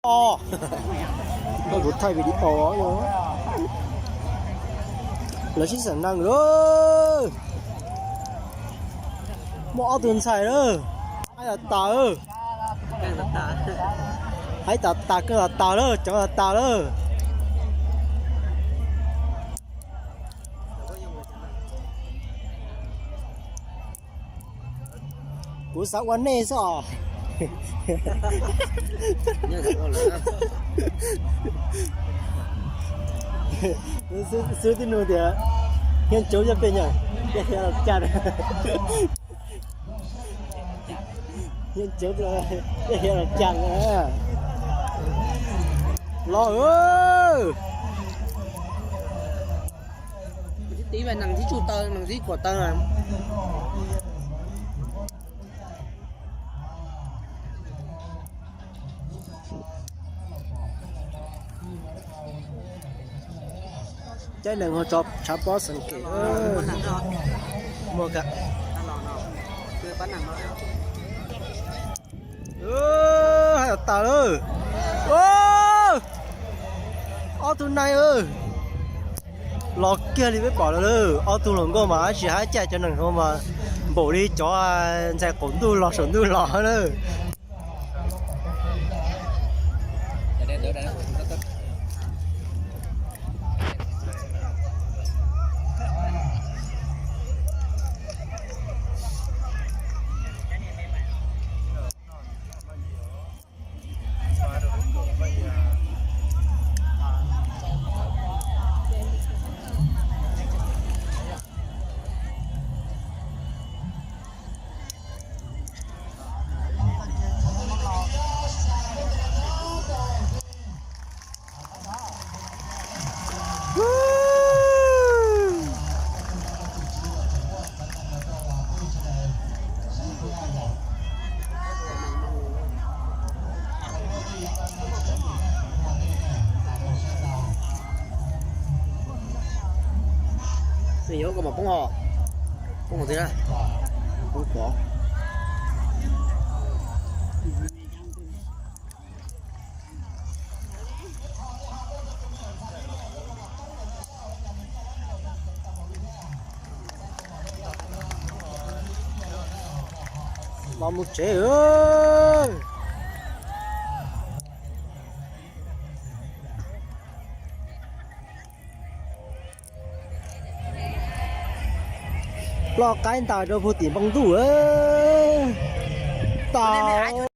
Os, koj kuv thaij video os. Lawv sib xam nees lawm. Muaj ob tug ntxhais lawm. Haib tas tas, haib tas tas, keej tas tas lawm, cov tas tas lawm. Kuv xav ua nej xwb os. Xwb tib nug tias Hniab Ntsuab yog pes nyam, yog Hia Los Cas. Hniab Ntsuab, yog Hia Los Cas. Los. Tib nees tib tsuj taw, nees tib kuam taw. Caij nees ho tso tshav pob xeem kem. Muaj ka, haib tas tas lawm. Ob tug nai, los kiag li peb pom lawm. Ob tug hluas nkauj mas tab sis hab caij cov nees no mas npaum li cov ntxhais qaum ntuj los saum ntuj los lawm. Yuav koj mam poob os, poob tiag, poob pov. Los mus tsev. Ploj qaib ntas rau puag tim npoo ntuj tas.